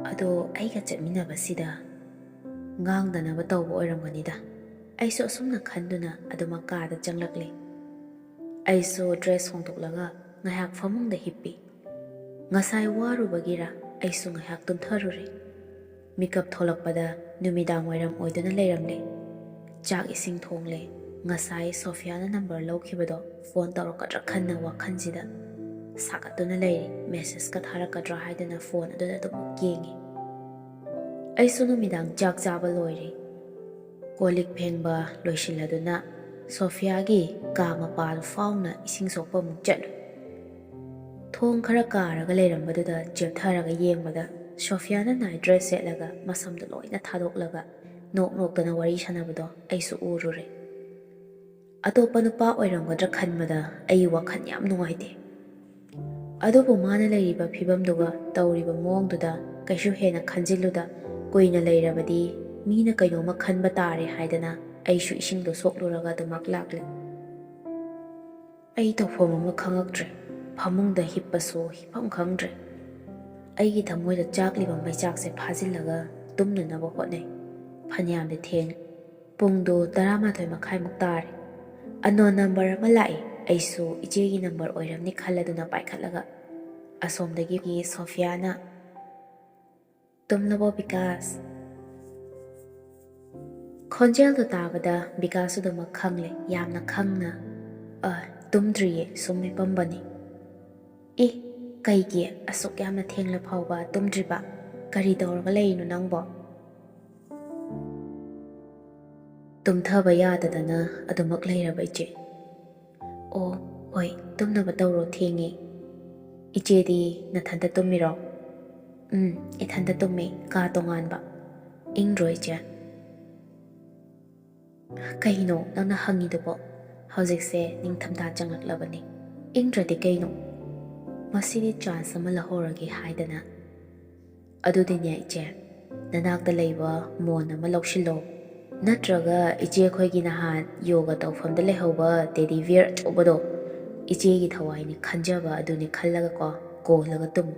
ꯑꯗꯣ ꯑꯩꯒ ꯆꯠꯃꯤꯟꯅꯕꯁꯤꯗ ꯉꯥꯡꯗꯅꯕ ꯇꯧꯕ ꯑꯣꯏꯔꯝꯒꯅꯤꯗ꯫ ꯑꯩꯁꯨ ꯑꯁꯨꯝꯅ ꯈꯟꯗꯨꯅ ꯑꯗꯨꯃꯛ ꯀꯥꯗ ꯆꯪꯂꯛꯂꯦ꯫ ꯑꯩꯁꯨ ꯗ꯭ꯔꯦꯁ ꯍꯣꯡꯗꯣꯛꯂꯒ ꯉꯥꯏꯍꯥꯛ ꯐꯃꯨꯡꯗ ꯍꯤꯞꯄꯤ꯫ ꯉꯁꯥꯏ ꯋꯥꯔꯨꯕꯒꯤꯔ ꯑꯩꯁꯨ ꯉꯥꯏꯍꯥꯛ ꯇꯨꯝꯊꯔꯨꯔꯦ꯫ ꯃꯤꯀꯞ ꯊꯣꯛꯂꯛꯄꯗ ꯅꯨꯃꯤꯗꯥꯡ ꯋꯥꯏꯔꯝ ꯑꯣꯏꯗꯨꯅ ꯂꯩꯔꯝꯂꯦ꯫ ꯆꯥꯛ ꯏꯁꯤꯡ ꯊꯣꯡꯂꯦ꯫ ꯉꯁꯥꯏ ꯁꯣꯐꯤꯌꯥꯅ ꯅꯝꯕꯔ ꯂꯧꯈꯤꯕꯗꯣ ꯐꯣꯟ ꯇꯧꯔꯛꯀꯗ꯭ꯔꯥ ꯈꯟꯅ ꯋꯥꯈꯜꯁꯤꯗ ꯁꯥꯒꯠꯇꯨꯅ ꯂꯩꯔꯤ꯫ ꯃꯦꯁꯦꯖꯀ ꯊꯥꯔꯛꯀꯗ꯭ꯔꯥ ꯍꯥꯏꯗꯅ ꯐꯣꯟ ꯑꯗꯨꯗ ꯑꯗꯨꯝ ꯌꯦꯡꯉꯤ꯫ ꯑꯩꯁꯨ ꯅꯨꯃꯤꯗꯥꯡ ꯆꯥꯛ ꯆꯥꯕ ꯂꯣꯏꯔꯦ꯫ ꯀꯣꯜ ꯂꯤꯛ ꯐꯦꯡꯕ ꯂꯣꯏꯁꯤꯜꯂꯗꯨꯅ ꯁꯣꯐꯤꯌꯥꯒꯤ ꯀꯥ ꯃꯄꯥꯗꯨ ꯐꯥꯎꯅ ꯏꯁꯤꯡ ꯁꯣꯛꯄ ꯑꯃꯨꯛ ꯆꯠꯂꯨꯏ꯫ ꯊꯣꯡ ꯈꯔ ꯀꯥꯔꯒ ꯂꯩꯔꯝꯕꯗꯨꯗ ꯆꯦꯞꯊꯔꯒ ꯌꯦꯡꯕꯗ ꯁꯣꯐꯤꯌꯥꯅ ꯅꯥꯏꯠ ꯗ꯭ꯔꯦꯁ ꯁꯦꯠꯂꯒ ꯃꯁꯝꯗꯣ ꯂꯣꯏꯅ ꯊꯥꯗꯣꯛꯂꯒ ꯅꯣꯛ ꯅꯣꯛꯇꯅ ꯋꯥꯔꯤ ꯁꯥꯟꯅꯕꯗꯣ ꯑꯩꯁꯨ ꯎꯔꯨꯔꯦ꯫ ꯑꯇꯣꯞꯄ ꯅꯨꯄꯥ ꯑꯣꯏꯔꯝꯒꯗ꯭ꯔꯥ ꯈꯟꯕꯗ ꯑꯩ ꯋꯥꯈꯜ ꯌꯥꯝ ꯅꯨꯡꯉꯥꯏꯇꯦ꯫ ꯑꯗꯨꯕꯨ ꯃꯥꯅ ꯂꯩꯔꯤꯕ ꯐꯤꯕꯝꯗꯨꯒ ꯇꯧꯔꯤꯕ ꯃꯑꯣꯡꯗꯨꯗ ꯀꯩꯁꯨ ꯍꯦꯟꯅ ꯈꯟꯖꯤꯜꯂꯨꯗ ꯀꯨꯏꯅ ꯂꯩꯔꯕꯗꯤ ꯃꯤꯅ ꯀꯩꯅꯣꯝꯃ ꯈꯟꯕ ꯇꯥꯔꯦ ꯍꯥꯏꯗꯅ ꯑꯩꯁꯨ ꯏꯁꯤꯡꯗꯣ ꯁꯣꯛꯂꯨꯔꯒ ꯑꯗꯨꯃꯛ ꯂꯥꯛꯂꯦ꯫ ꯑꯩ ꯇꯧꯐꯝ ꯑꯃ ꯈꯪꯉꯛꯇ꯭ꯔꯦ꯫ ꯐꯃꯨꯡꯗ ꯍꯤꯞꯄꯁꯨ ꯍꯤꯞꯐꯝ ꯈꯪꯗ꯭ꯔꯦ꯫ ꯑꯩꯒꯤ ꯊꯃꯣꯏꯗ ꯆꯥꯛꯂꯤꯕ ꯃꯩꯆꯥꯛꯁꯦ ꯐꯥꯖꯤꯜꯂꯒ ꯇꯨꯝꯅꯅꯕ ꯍꯣꯠꯅꯩ꯫ ꯐꯅꯌꯥꯝꯗꯤ ꯊꯦꯡꯂꯦ꯫ ꯄꯨꯡꯗꯨ ꯇꯔꯥꯃꯥꯊꯣꯏ ꯃꯈꯥꯏꯃꯨꯛ ꯇꯥꯔꯦ꯫ ꯑꯟꯅꯣꯟ ꯅꯝꯕꯔ ꯑꯃ ꯂꯥꯛꯏ꯫ ꯑꯩꯁꯨ ꯏꯆꯦꯒꯤ ꯅꯝꯕꯔ ꯑꯣꯏꯔꯝꯅꯤ ꯈꯜꯂꯗꯨꯅ ꯄꯥꯏꯈꯠꯂꯒ ꯑꯁꯣꯝꯗꯒꯤ ꯁꯣꯐꯤꯌꯥꯅ "ꯇꯨꯝꯂꯕꯣ ꯕꯤꯀꯥꯁ?" ꯈꯣꯟꯖꯦꯜꯗꯣ ꯇꯥꯕꯗ ꯕꯤꯀꯥꯁꯁꯨ ꯑꯗꯨꯃꯛ ꯈꯪꯂꯦ꯫ ꯌꯥꯝꯅ ꯈꯪꯅ, "ꯑ, ꯇꯨꯝꯗ꯭ꯔꯤꯌꯦ, ꯁꯨꯝ ꯍꯤꯞꯄꯝꯕꯅꯤ꯫" "ꯑꯦ, ꯀꯩꯒꯤ ꯑꯁꯨꯛ ꯌꯥꯝꯅ ꯊꯦꯡꯂ ꯐꯥꯎꯕ ꯇꯨꯝꯗ꯭ꯔꯤꯕ? ꯀꯔꯤ ꯇꯧꯔꯒ ꯂꯩꯔꯤꯅꯣ ꯅꯪꯕꯣ?" "ꯇꯨꯝꯊꯕ ꯌꯥꯗꯗꯅ ꯑꯗꯨꯃꯛ ꯂꯩꯔꯕ, ꯏꯆꯦ꯫" "ꯑꯣ, ꯍꯣꯏ, ꯇꯨꯝꯅꯕ ꯇꯧꯔꯣ, ꯊꯦꯡꯉꯦ꯫ ꯏꯆꯦꯗꯤ ꯅꯊꯟꯇ ꯇꯨꯝꯃꯤꯔꯣ?" "ꯎꯝ, ꯏꯊꯟꯇ ꯇꯨꯝꯃꯤ, ꯀꯥ ꯇꯣꯉꯥꯟꯕ꯫" "ꯏꯪꯗ꯭ꯔꯣ, ꯏꯆꯦ?" "ꯀꯩꯅꯣ ꯅꯪꯅ ꯍꯪꯉꯤꯗꯨꯕꯣ? ꯍꯧꯖꯤꯛꯁꯦ ꯅꯤꯡꯊꯝꯊꯥ ꯆꯪꯂꯛꯂꯕꯅꯤ꯫ ꯏꯪꯗ꯭ꯔꯗꯤ ꯀꯩꯅꯣ? ꯃꯁꯤꯗꯤ ꯆꯥꯟꯁ ꯑꯃ ꯂꯧꯍꯧꯔꯒꯦ ꯍꯥꯏꯗꯅ꯫" "ꯑꯗꯨꯗꯤꯅꯦ ꯏꯆꯦ, ꯅꯅꯥꯛꯇ ꯂꯩꯕ ꯃꯣꯟ ꯑꯃ ꯂꯧꯁꯤꯜꯂꯣ, ꯅꯠꯇ꯭ꯔꯒ ꯏꯆꯦ ꯑꯩꯈꯣꯏꯒꯤ ꯅꯍꯥꯟ ꯌꯣꯒ ꯇꯧꯐꯝꯗ ꯂꯩꯍꯧꯕ ꯇꯦꯗꯤ ꯕꯤꯌꯔ ꯑꯆꯧꯕꯗꯣ, ꯏꯆꯦꯒꯤ ꯊꯋꯥꯏꯅꯤ ꯈꯟꯖꯕ ꯑꯗꯨꯅꯤ ꯈꯜꯂꯒꯀꯣ, ꯀꯣꯜꯂꯒ ꯇꯨꯝꯃꯨ꯫"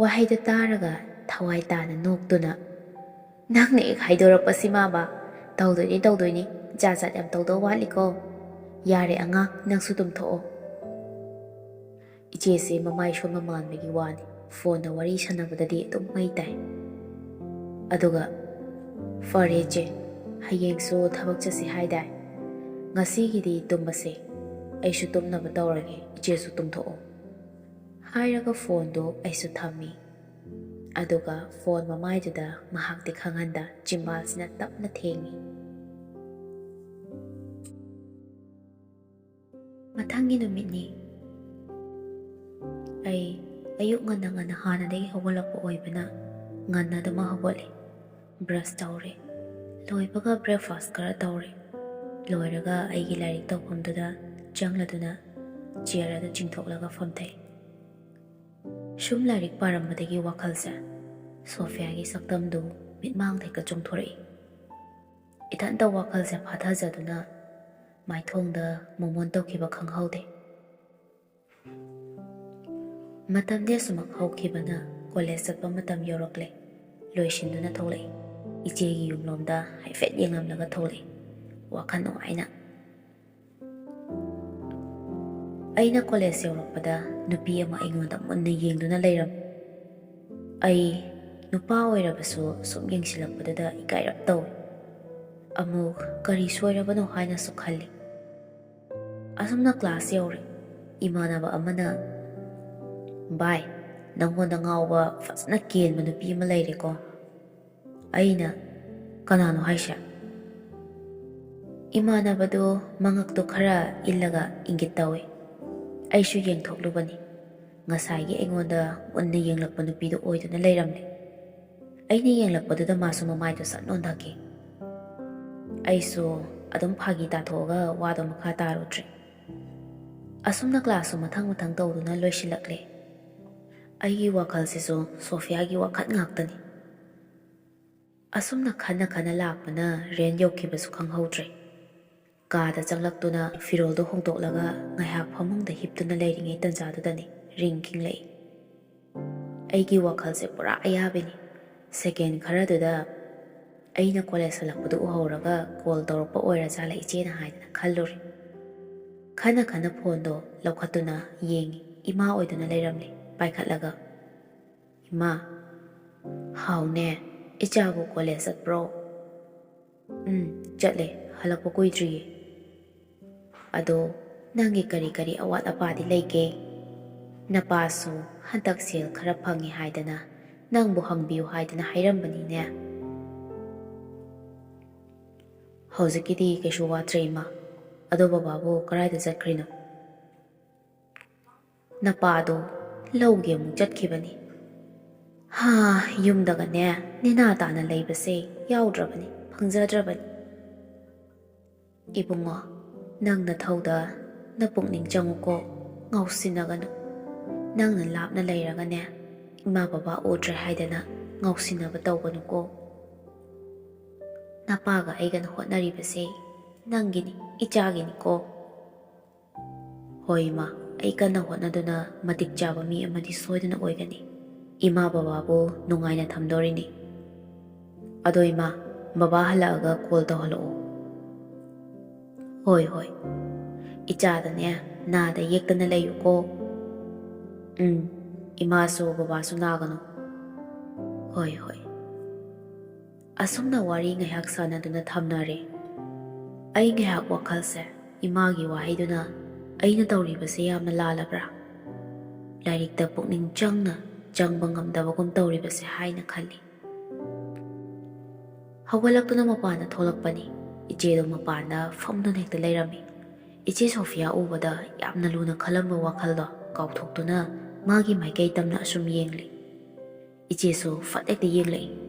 ꯋꯥꯍꯩꯗꯨ ꯇꯥꯔꯒ ꯊꯋꯥꯏ ꯇꯥꯅ ꯅꯣꯛꯇꯨꯅ, "ꯅꯪꯅ ꯍꯦꯛ ꯍꯥꯏꯗꯣꯔꯛꯄꯁꯤꯃꯕ, ꯇꯧꯗꯣꯏꯅꯤ, ꯇꯧꯗꯣꯏꯅꯤ, ꯖꯥꯠ ꯖꯥꯠ ꯌꯥꯝ ꯇꯧꯗꯧ ꯋꯥꯠꯂꯤꯀꯣ꯫ ꯌꯥꯔꯦ ꯑꯉꯥꯡ, ꯅꯪꯁꯨ ꯇꯨꯝꯊꯣꯛꯑꯣ꯫" ꯏꯆꯦꯁꯦ ꯃꯃꯥꯏ ꯁꯣꯟꯕ ꯃꯥꯟꯕꯒꯤ ꯋꯥꯅꯤ, ꯐꯣꯟꯗ ꯋꯥꯔꯤ ꯁꯥꯟꯅꯕꯗꯗꯤ ꯑꯗꯨꯝ ꯃꯩ ꯇꯥꯏ꯫ ꯑꯗꯨꯒ "ꯐꯔꯦ ꯏꯆꯦ, ꯍꯌꯦꯡꯁꯨ ꯊꯕꯛ ꯆꯠꯁꯤ ꯍꯥꯏꯗꯥꯏ? ꯉꯁꯤꯒꯤꯗꯤ ꯇꯨꯝꯃꯁꯦ꯫ ꯑꯩꯁꯨ ꯇꯨꯝꯅꯕ ꯇꯧꯔꯒꯦ, ꯏꯆꯦꯁꯨ ꯇꯨꯝꯊꯣꯛꯑꯣ", ꯍꯥꯏꯔꯒ ꯐꯣꯟꯗꯨ ꯑꯩꯁꯨ ꯊꯝꯃꯤ꯫ ꯑꯗꯨꯒ ꯐꯣꯟ ꯃꯃꯥꯏꯗꯨꯗ ꯃꯍꯥꯛꯇꯤ ꯈꯪꯍꯟꯗ ꯆꯤꯝꯕꯥꯜꯁꯤꯅ ꯇꯞꯅ ꯊꯦꯡꯉꯤ꯫ ꯃꯊꯪꯒꯤ ꯅꯨꯃꯤꯠꯅꯤ꯫ ꯑꯩ ꯑꯌꯨꯛ ꯉꯟꯅ ꯉꯟꯅ ꯍꯥꯟꯅꯗꯒꯤ ꯍꯧꯒꯠꯂꯛꯄ ꯑꯣꯏꯕꯅ ꯉꯟꯅ ꯑꯗꯨꯃꯛ ꯍꯧꯒꯠꯂꯤ꯫ ꯕ꯭ꯔꯁ ꯇꯧꯔꯦ꯫ ꯂꯣꯏꯕꯒ ꯕ꯭ꯔꯦꯛꯐꯥꯁ ꯈꯔ ꯇꯧꯔꯦ꯫ ꯂꯣꯏꯔꯒ ꯑꯩꯒꯤ ꯂꯥꯏꯔꯤꯛ ꯇꯧꯐꯝꯗꯨꯗ ꯆꯪꯂꯗꯨꯅ ꯆꯤꯌꯔ ꯑꯗꯨ ꯆꯤꯡꯊꯣꯛꯂꯒ ꯐꯝꯊꯩ꯫ ꯁꯨꯝ ꯂꯥꯏꯔꯤꯛ ꯄꯥꯔꯝꯕꯗꯒꯤ ꯋꯥꯈꯜꯁꯦ ꯁꯣꯐꯤꯌꯥꯒꯤ ꯁꯛꯇꯝꯗꯨ ꯃꯤꯠꯃꯥꯡꯗ ꯍꯦꯛꯇ ꯆꯣꯡꯊꯣꯔꯛꯏ꯫ ꯏꯊꯟꯇ ꯋꯥꯈꯜꯁꯦ ꯐꯥꯊꯖꯗꯨꯅ ꯃꯥꯏꯊꯣꯡꯗ ꯃꯣꯃꯣꯟ ꯇꯧꯈꯤꯕ ꯈꯪꯍꯧꯗꯦ꯫ ꯃꯇꯝꯗꯤ ꯑꯁꯨꯃꯛ ꯍꯧꯈꯤꯕꯅ ꯀꯣꯂꯦꯖ ꯆꯠꯄ ꯃꯇꯝ ꯌꯧꯔꯛꯂꯦ꯫ ꯂꯣꯏꯁꯤꯟꯗꯨꯅ ꯊꯣꯛꯂꯛꯏ꯫ ꯏꯆꯦꯒꯤ ꯌꯨꯝꯂꯣꯝꯗ ꯍꯥꯏꯐꯦꯠ ꯌꯦꯡꯂꯝꯂꯒ ꯊꯣꯛꯂꯛꯏ, ꯋꯥꯈꯜ ꯅꯨꯡꯉꯥꯏꯅ꯫ ꯑꯩꯅ ꯀꯣꯂꯦꯖ ꯌꯧꯔꯛꯄꯗ ꯅꯨꯄꯤ ꯑꯃ ꯑꯩꯉꯣꯟꯗ ꯃꯨꯟꯅ ꯌꯦꯡꯗꯨꯅ ꯂꯩꯔꯝꯃꯤ꯫ ꯑꯩ ꯅꯨꯄꯥ ꯑꯣꯏꯔꯕꯁꯨ ꯁꯨꯝ ꯌꯦꯡꯁꯤꯜꯂꯛꯄꯗꯨꯗ ꯏꯀꯥꯏꯔꯞ ꯇꯧꯏ꯫ ꯑꯃꯨꯛ ꯀꯔꯤ ꯁꯣꯏꯔꯕꯅꯣ ꯍꯥꯏꯅꯁꯨ ꯈꯜꯂꯤ꯫ ꯑꯁꯨꯝꯅ ꯀ꯭ꯂꯥꯁ ꯌꯧꯔꯦ꯫ ꯏꯃꯥꯟꯅꯕ ꯑꯃꯅ, "ꯚꯥꯏ, ꯅꯪꯉꯣꯟꯗ ꯉꯥꯎꯕ ꯐꯖꯅ ꯀꯦꯟꯕ ꯅꯨꯄꯤ ꯑꯃ ꯂꯩꯔꯦꯀꯣ"꯫ ꯑꯩꯅ, "ꯀꯅꯥꯅꯣ ꯍꯥꯏꯁꯦ?" ꯏꯃꯥꯟꯅꯕꯗꯨ ꯃꯉꯛꯇꯨ ꯈꯔ ꯏꯜꯂꯒ ꯏꯪꯒꯤꯠ ꯇꯧꯏ꯫ ꯑꯩꯁꯨ ꯌꯦꯡꯊꯣꯛꯂꯨꯕꯅꯤ꯫ ꯉꯁꯥꯏꯒꯤ ꯑꯩꯉꯣꯟꯗ ꯃꯨꯟꯅ ꯌꯦꯡꯂꯛꯄ ꯅꯨꯄꯤꯗꯨ ꯑꯣꯏꯗꯨꯅ ꯂꯩꯔꯝꯂꯦ꯫ ꯑꯩꯅ ꯌꯦꯡꯂꯛꯄꯗꯨꯗ ꯃꯥꯁꯨ ꯃꯃꯥꯏꯗꯨ ꯁꯠ ꯑꯣꯟꯊꯈꯤ꯫ ꯑꯩꯁꯨ ꯑꯗꯨꯝ ꯐꯥꯒꯤ ꯇꯥꯊꯣꯛꯑꯒ ꯋꯥꯗꯣ ꯃꯈꯥ ꯇꯥꯔꯨꯗ꯭ꯔꯦ꯫ ꯑꯁꯨꯝꯅ ꯀ꯭ꯂꯥꯁꯁꯨ ꯃꯊꯪ ꯃꯊꯪ ꯇꯧꯗꯨꯅ ꯂꯣꯏꯁꯤꯜꯂꯛꯂꯦ꯫ ꯑꯩꯒꯤ ꯋꯥꯈꯜꯁꯤꯁꯨ ꯁꯣꯐꯤꯌꯥꯒꯤ ꯋꯥꯈꯜ ꯉꯥꯛꯇꯅꯤ꯫ ꯑꯁꯨꯝꯅ ꯈꯟꯅ ꯈꯟꯅ ꯂꯥꯛꯄꯅ ꯔꯦꯟ ꯌꯧꯈꯤꯕꯁꯨ ꯈꯪꯍꯧꯗ꯭ꯔꯦ꯫ ꯀꯥꯗ ꯆꯪꯂꯛꯇꯨꯅ ꯐꯤꯔꯣꯜꯗꯨ ꯍꯣꯡꯗꯣꯛꯂꯒ ꯉꯥꯏꯍꯥꯛ ꯐꯃꯨꯡꯗ ꯍꯤꯞꯇꯨꯅ ꯂꯩꯔꯤꯉꯩ ꯇꯟꯖꯥꯗꯨꯗꯅꯤ ꯔꯤꯡ ꯈꯤꯡꯂꯛꯏ꯫ ꯑꯩꯒꯤ ꯋꯥꯈꯜꯁꯦ ꯄꯨꯔꯥ ꯑꯌꯥꯕꯤꯅꯤ꯫ ꯁꯦꯀꯦꯟ ꯈꯔꯗꯨꯗ ꯑꯩꯅ ꯀꯣꯂꯦꯖ ꯍꯜꯂꯛꯄꯗꯨ ꯎꯍꯧꯔꯒ ꯀꯣꯜ ꯇꯧꯔꯛꯄ ꯑꯣꯏꯔꯖꯥꯠꯂ ꯏꯆꯦꯅ ꯍꯥꯏꯗꯅ ꯈꯜꯂꯨꯔꯦ꯫ ꯈꯟꯅ ꯈꯟꯅ ꯐꯣꯟꯗꯣ ꯂꯧꯈꯠꯇꯨꯅ ꯌꯦꯡꯉꯤ꯫ ꯏꯃꯥ ꯑꯣꯏꯗꯨꯅ ꯂꯩꯔꯝꯂꯦ ꯄꯥꯏꯈꯠꯂꯒ꯫ "ꯏꯃꯥ꯫" "ꯍꯥꯎꯅꯦ, ꯏꯆꯥꯕꯨ ꯀꯣꯂꯦꯖ ꯆꯠꯄ꯭ꯔꯣ?" "ꯎꯝ, ꯆꯠꯂꯦ, ꯍꯜꯂꯛꯄ ꯀꯨꯏꯗ꯭ꯔꯤꯌꯦ꯫ ꯑꯗꯣ ꯅꯪꯒꯤ ꯀꯔꯤ ꯀꯔꯤ ꯑꯋꯥꯠ ꯑꯄꯥꯗꯤ ꯂꯩꯒꯦ? ꯅꯄꯥꯁꯨ ꯍꯟꯗꯛ ꯁꯦꯜ ꯈꯔ ꯐꯪꯉꯤ ꯍꯥꯏꯗꯅ ꯅꯪꯕꯨ ꯍꯪꯕꯤꯌꯨ ꯍꯥꯏꯗꯅ ꯍꯥꯏꯔꯝꯕꯅꯤꯅꯦ?" "ꯍꯧꯖꯤꯛꯀꯤꯗꯤ ꯀꯩꯁꯨ ꯋꯥꯠꯇ꯭ꯔꯦ, ꯏꯃꯥ꯫ ꯑꯗꯣ ꯕꯕꯥꯕꯨ ꯀꯗꯥꯏꯗ ꯆꯠꯈ꯭ꯔꯤꯅꯣ?" "ꯅꯄꯥꯗꯣ ꯂꯧꯒꯤ ꯑꯃꯨꯛ ꯆꯠꯈꯤꯕꯅꯤ꯫ ꯍꯥ, ꯌꯨꯝꯗꯒꯅꯦ ꯅꯦꯅꯥ ꯇꯥꯅ ꯂꯩꯕꯁꯦ ꯌꯥꯎꯗ꯭ꯔꯕꯅꯤ, ꯐꯪꯖꯗ꯭ꯔꯕꯅꯤ꯫" "ꯏꯕꯨꯡꯉꯣ, ꯅꯪ ꯅꯊꯧꯗ ꯅꯄꯨꯛꯅꯤꯡ ꯆꯪꯉꯨꯀꯣ, ꯉꯥꯎꯁꯤꯟꯅꯒꯅꯨ꯫ ꯅꯪꯅ ꯂꯥꯞꯅ ꯂꯩꯔꯒꯅꯦ, ꯏꯃꯥ ꯕꯕꯥ ꯎꯗ꯭ꯔꯦ ꯍꯥꯏꯗꯅ ꯉꯥꯎꯁꯤꯟꯅꯕ ꯇꯧꯒꯅꯨꯀꯣ꯫ ꯅꯄꯥꯒ ꯑꯩꯒꯅ ꯍꯣꯠꯅꯔꯤꯕꯁꯦ ꯅꯪꯒꯤꯅꯤ, ꯏꯆꯥꯒꯤꯅꯤꯀꯣ꯫" "ꯍꯣꯏ ꯏꯃꯥ, ꯑꯩ ꯀꯟꯅ ꯍꯣꯠꯅꯗꯨꯅ ꯃꯇꯤꯛ ꯆꯥꯕ ꯃꯤ ꯑꯃꯗꯤ ꯁꯣꯏꯗꯅ ꯑꯣꯏꯒꯅꯤ꯫ ꯏꯃꯥ ꯕꯕꯥꯕꯨ ꯅꯨꯡꯉꯥꯏꯅ ꯊꯝꯗꯣꯔꯤꯅꯤ꯫ ꯑꯗꯣ ꯏꯃꯥ, ꯕꯕꯥ ꯍꯜꯂꯛꯑꯒ ꯀꯣꯜ ꯇꯧꯍꯜꯂꯛꯑꯣ꯫" "ꯍꯣꯏ, ꯍꯣꯏ꯫ ꯏꯆꯥꯗꯅꯦ, ꯅꯥꯗ ꯌꯦꯛꯇꯅ ꯂꯩꯌꯨꯀꯣ꯫" "ꯎꯝ, ꯏꯃꯥꯁꯨ ꯕꯕꯥꯁꯨ ꯅꯥꯒꯅꯨ꯫" "ꯍꯣꯏ, ꯍꯣꯏ꯫" ꯑꯁꯨꯝꯅ ꯋꯥꯔꯤ ꯉꯥꯏꯍꯥꯛ ꯁꯥꯟꯅꯗꯨꯅ ꯊꯝꯅꯔꯦ꯫ ꯑꯩ ꯉꯥꯏꯍꯥꯛ ꯋꯥꯈꯜꯁꯦ ꯏꯃꯥꯒꯤ ꯋꯥꯍꯩꯗꯨꯅ ꯑꯩꯅ ꯇꯧꯔꯤꯕꯁꯦ ꯌꯥꯝꯅ ꯂꯥꯜꯂꯕ꯭ꯔꯥ? ꯂꯥꯏꯔꯤꯛꯇ ꯄꯨꯛꯅꯤꯡ ꯆꯪꯅ ꯆꯪꯕ ꯉꯝꯗꯕꯒꯨꯝ ꯇꯧꯔꯤꯕꯁꯦ ꯍꯥꯏꯅ ꯈꯜꯂꯤ꯫ ꯍꯧꯒꯠꯂꯛꯇꯨꯅ ꯃꯄꯥꯟꯗ ꯊꯣꯛꯂꯛꯄꯅꯤ꯫ ꯏꯆꯦꯗꯣ ꯃꯄꯥꯟꯗ ꯐꯝꯗꯨꯅ ꯍꯦꯛꯇ ꯂꯩꯔꯝꯃꯤ꯫ ꯏꯆꯦ ꯁꯣꯐꯤꯌꯥ ꯎꯕꯗ ꯌꯥꯝꯅ ꯂꯨꯅ ꯈꯜꯂꯝꯕ ꯋꯥꯈꯜꯗꯣ ꯀꯥꯎꯊꯣꯛꯇꯨꯅ ꯃꯥꯒꯤ ꯃꯥꯏꯀꯩ ꯇꯝꯅ ꯑꯁꯨꯝ ꯌꯦꯡꯂꯤ꯫ ꯏꯆꯦꯁꯨ ꯐꯠ ꯍꯦꯛꯇ ꯌꯦꯡꯂꯛꯏ꯫